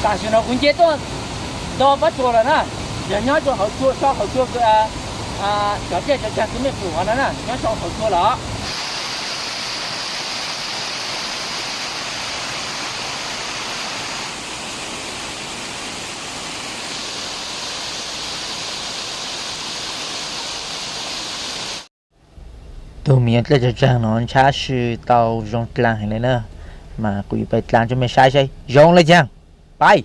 Tam sim no kuv nce tuaj nto pob tsuas lawm na, yog nyob rau hauv tsua, so hauv tsua, cov tsiaj cov tsaag kws mej pum no na, nyob rau hauv tsua lawm. Tug me nyuam tsiaj tsaag no ntshab si tau zoo dlaag heev le na, mas kuv yuav pais dlaag rau mej saib saib zoo le caag. Pais.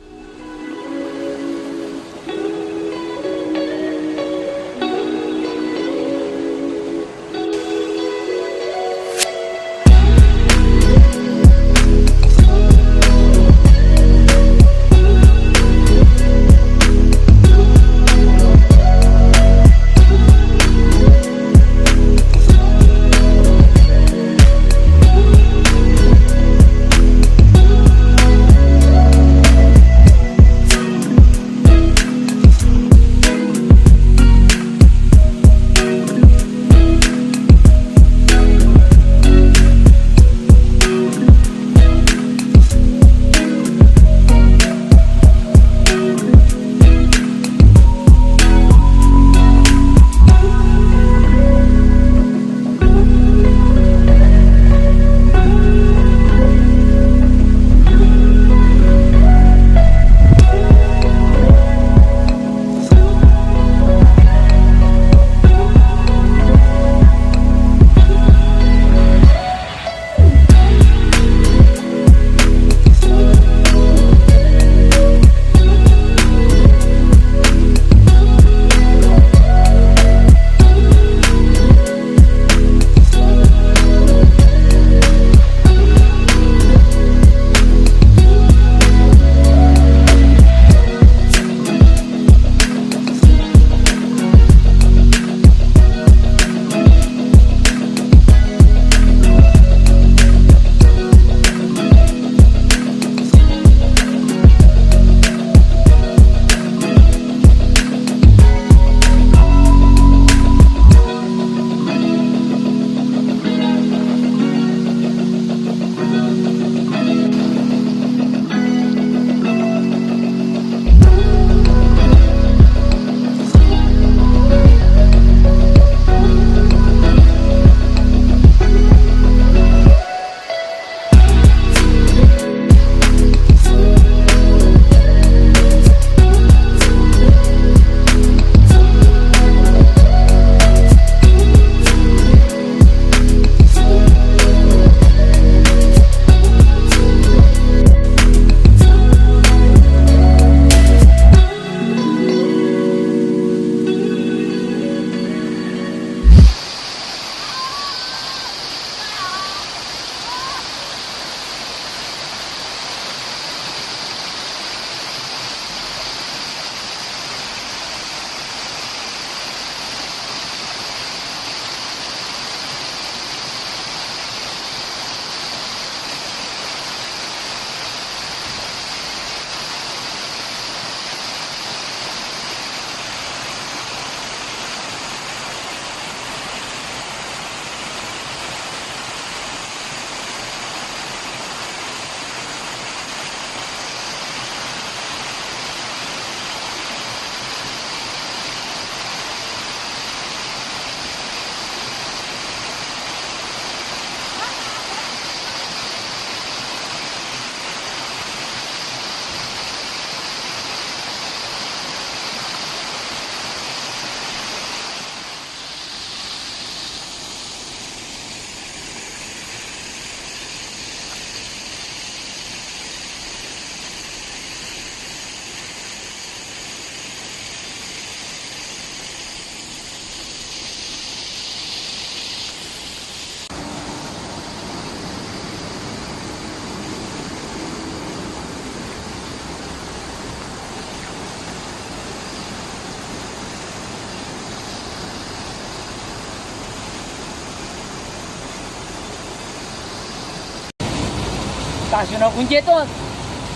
Tam sim no kuv nce tuaj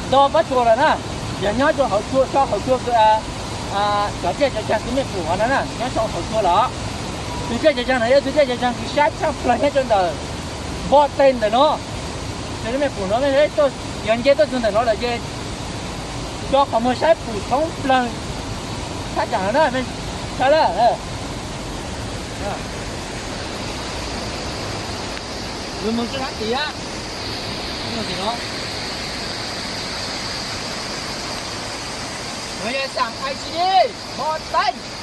nto pob tsuas lawm na, yog nyob rau hauv tsua, so hauv tsua, cov tsiaj cov tsaag kws mej pum no na, nyob rau hauv tsua lawm. Tug tsiaj cov tsaag no yog tug tsiaj cov tsaag kws sab tshaj plawg nyob rau ntawm npoj teg ntawm no. Ces mej pum no, yog nce tuaj txug ntawm no lawm ces Cov qhov muag saib pum thoob plaws thaj tsam no na, saib lawm. Mus mus sab tim, no yog xas I C D, Mos Taiv.